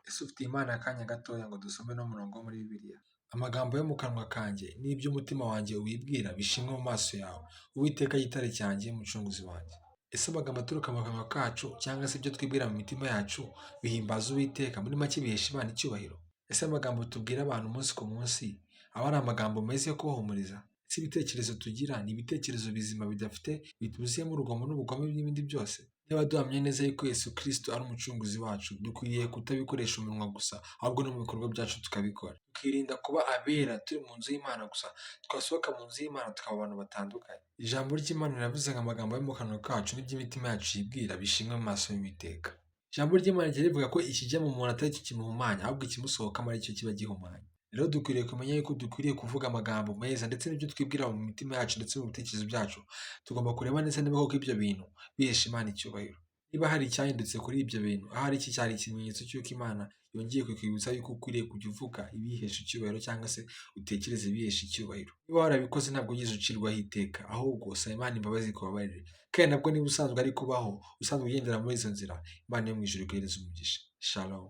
Ese ufitiye Imana akanya gatoya ngo dusome uno murongo wo muri Bibiliya? Amagambo yo mu kanwa kanjye n'iby'umutima wanjye wibwira bishimwe mu maso yawe, Uwiteka gitare cyanjye, mucunguzi wanjye. Ese amagambo aturuka mu kanwa kacu cyangwa se ibyo twibwira mu mitima yacu bihimbaza Uwiteka, muri make bihesha Imana icyubahiro? Ese amagambo tubwira abantu umunsi ku munsi aba ari amagambo meza yo kubahumuriza? Ese ibitekerezo tugira ni ibitekerezo bizima bidafite bituzuyemo urugomo n'ubugome n'ibindi byose? Niba duhamya neza yuko Yesu Kristo ari umucunguzi wacu, dukwiriye kutabikoresha umunwa gusa, ahubwo no mu bikorwa byacu tukabikora. Tukirinda kuba abera turi mu nzu y'Imana gusa, twasohoka mu nzu y'Imana tukaba abantu batandukanye. Ijambo ry'Imana riravuze ngo amagambo yo mu kanwa kacu n'iby'imitima yacu yibwira bishimwe mu maso y'Uwiteka. Ijambo ry'Imana rijya rivuga ko ikijya mu muntu atari cyo kimuhumanya, ahubwo ikimusohokamo ari cyo kiba gihumanya. Rero dukwiriye kumenya yuko dukwiriye kuvuga amagambo meza ndetse n'ibyo twibwira mu mitima yacu ndetse mu bitekerezo byacu, tugomba kureba neza niba koko ibyo bintu bihesha Imana icyubahiro. Niba hari icyahindutse kuri ibyo bintu, ahari iki cyari ikimenyetso cy'uko Imana yongeye kukwibutsa yuko ukwiriye kujya uvuga ibihesha icyubahiro cyangwa se utekereze ibihesha icyubahiro. Niba warabikoze ntabwo wigeze ucirwaho iteka, ahubwo saba Imana imbabazi ikubabarire. Kandi nabwo niba usanzwe ari kubaho, usanzwe ugendera muri izo nzira, Imana yo mu ijuru iguhereze umugisha. Shalom.